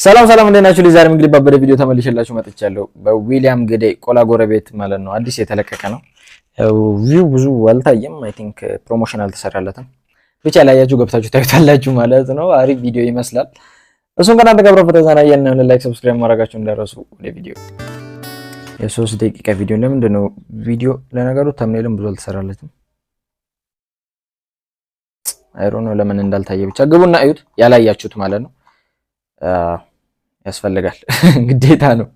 ሰላም ሰላም፣ እንዴት ናችሁ? ዛሬም እንግዲህ ባበደ ቪዲዮ ተመልሼላችሁ መጥቻለሁ። በዊሊያም ግደይ ቆላ ጎረቤት ማለት ነው። አዲስ የተለቀቀ ነው። View ብዙ አልታየም። I think promotion አልተሰራለትም። ብቻ ላያችሁ ገብታችሁ ታዩታላችሁ ማለት ነው። አሪፍ ቪዲዮ ይመስላል። እሱን ከእናንተ ጋር አብረን ዘና እያልን ነው። Like፣ subscribe ማድረጋችሁ እንዳትረሱ። ወደ ቪዲዮ። የ3 ደቂቃ ቪዲዮ። ለምንድን ነው ቪዲዮ? ለነገሩ thumbnail ም ብዙ አልተሰራለትም። I don't know ለምን እንዳልታየ። ብቻ ግቡና እዩት፣ ያላያችሁት ማለት ነው። ያስፈልጋል፣ ግዴታ ነው።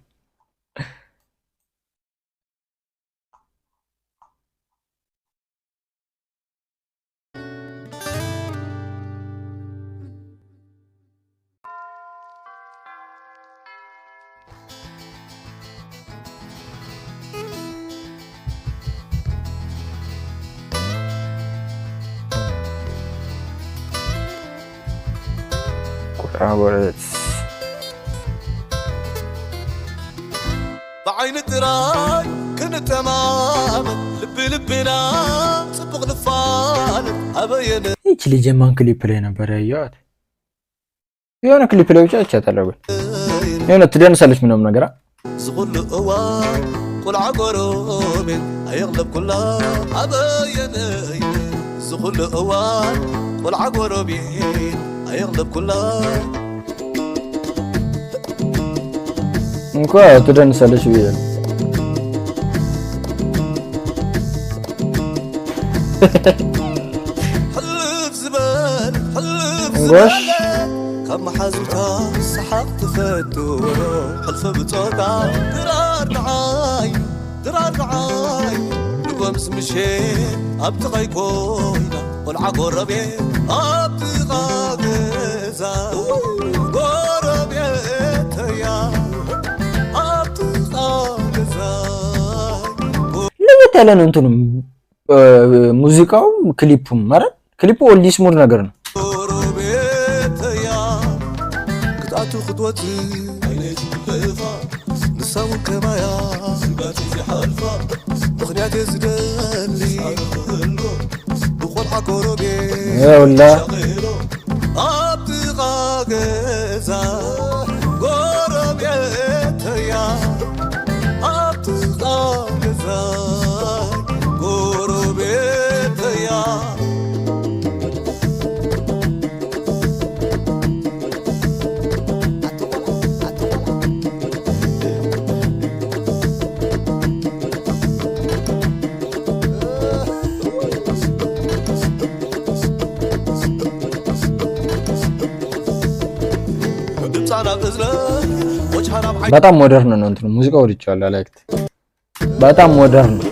ቆላ ጎረቤት። ብዓይኒ ጥራይ ክንተማመን ልቢ ልብና ፅቡቕ ንፋለት ኣበየነ። ይህች ልጅ የማን ክሊፕ ላይ ነበር ያየኋት? የሆነ ክሊፕ ላይ ብቻ አይቻታለሁ። ግን የሆነ ትደንሳለች ምናምን ነገር። ዝኹሉ እዋን ቆልዓ ጎረቤት ኣየቕለብ ኩላ ኣበየነይ። ዝኹሉ እዋን ቆልዓ ጎረቤት ኣየቕለብ ኩላ። እንኳ ትደንሳለች ብዬ ነው። ሕልፍ ዝበል ሕልፍ እንጎሽ። ዝበለ ካብ መሓዙታ ሰሓቕ ትፈቱ ሕልፊ ብፆታ ድራር ንዓይ ድራር ንዓይ ንጎምስ ምሸት ኣብ ጥቓይ ኮይና ቆልዓ ጎረቤት ኣብ ጥቓ ገዛ ጎረቤት እያ ኣብ ጥቓ ገዛ። ለየት ያለ ነው እንትኑም ሙዚቃው ክሊፑም ማለት ክሊፑ oldies mood ነገር ነው። ጎረቤት እያ ክትኣቱ ክትወፅእ ዓይነይ ዝግበፋ ንሳ እውን ከማያ ስጋት ዝሓልፋ ምክንያት እየ ዝደሊ ክህሎ ብቆልዓ ጎረቤት ያውላ። ሸቒሎ ኣብ ጥቓ ገዛ ጎረቤት እያ ኣብ ጥቓ ገዛ ጎረቤት እያ። ድምፃ ናብ እዝነ ወጅሃ ናብ ዓይነ። በጣም modern ነው እንትኑ ሙዚቃው፣ ወድጄዋለሁ። Like በጣም modern ነው።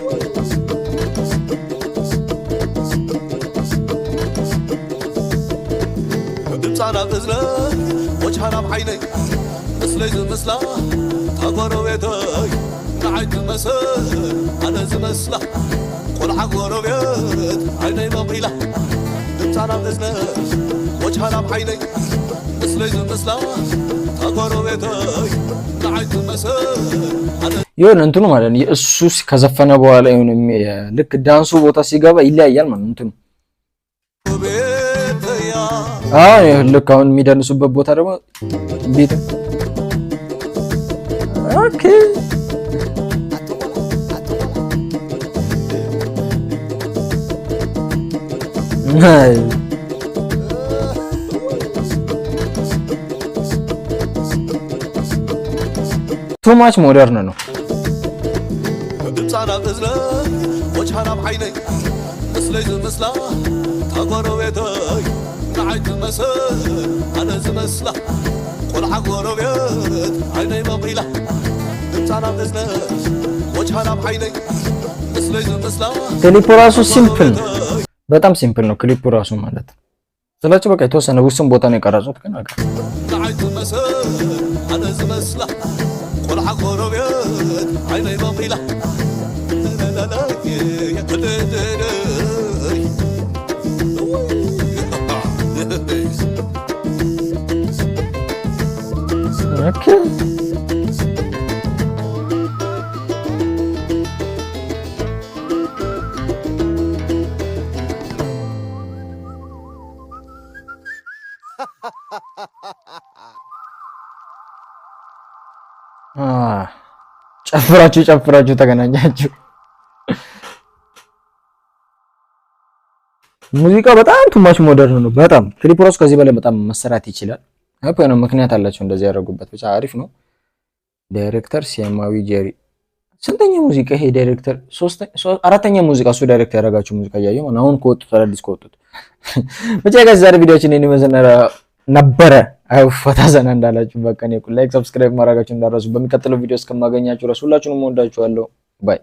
ድምፃ ናብ እዝነ ወጅሃ ናብ ዓይነይ ምስለይ ዝመስላ እታ ጎረቤተይ ንዓይ ትመስል ኣነ ዝመስላ ቆልዓ ጎረቤት ዓይነይ መቒላ። ድምፃ ናብ እዝነ ወጅሃ ናብ ዓይነይ ምስለይ ዝመስላ እታ ጎረቤተይ ንዓይ ትመስል ኣነ የሆነ እንትኑ ማለት ነው፣ እሱ ከዘፈነ በኋላ የሆነ ልክ ዳንሱ ቦታ ሲገባ ይለያያል ማለት ነው እንትኑ። ቤት እያ። አዎ፣ ልክ አሁን የሚደንሱበት ቦታ ደግሞ beat፣ okay። አይ፣ too much modern ነው። ድምፃ ናብ እዝነ ወጅሃ ናብ ዓይነይ ምስለይ ዝመስላ እታ ጎረቤተይ ንዓይ ትመስል ኣነ ዝመስላ ቆልዓ ጎረቤት ዓይነይ መቒላ። ድምፃ ናብ እዝነ ወጅሃ ናብ ዓይነይ ምስለይ ዝመስላ። ክሊፑ ራሱ simple ነው። በጣም simple ነው ክሊፑ ራሱ ማለት ነው። ስላችሁ በቃ የተወሰነ ውስን ቦታ ነው የቀረጹት፣ ግን በቃ ንዓይ ትመስል ኣነ ዝመስላ ቆልዓ ጎረቤት ዓይነይ መቒላ። Okay. ጨፍራችሁ ጨፍራችሁ ተገናኛችሁ። ሙዚቃው በጣም too much modern ነው። በጣም ክሊፕ ራሱ ከዚህ በላይ በጣም መሰራት ይችላል። አይ ነው ምክንያት አላቸው እንደዚህ ያደረጉበት። ብቻ አሪፍ ነው። ዳይሬክተር ሲያማዊ ጄሪ። ስንተኛ ሙዚቃ ይሄ ዳይሬክተር? አራተኛ ሙዚቃ እሱ direct ያደረጋቸው ሙዚቃ እያየሁ ማለት አሁን ከወጡት አዳዲስ ከወጡት። ብቻ guys፣ ዛሬ ቪዲዮአችን ይሄን ይመስል ነበረ። አይ ፈታ ዘና እንዳላችሁ በቃ እኔ like፣ subscribe ማድረጋችሁ እንዳትረሱ። በሚቀጥለው ቪዲዮ እስከማገኛችሁ ድረስ ሁላችሁንም እወዳችኋለሁ። Bye.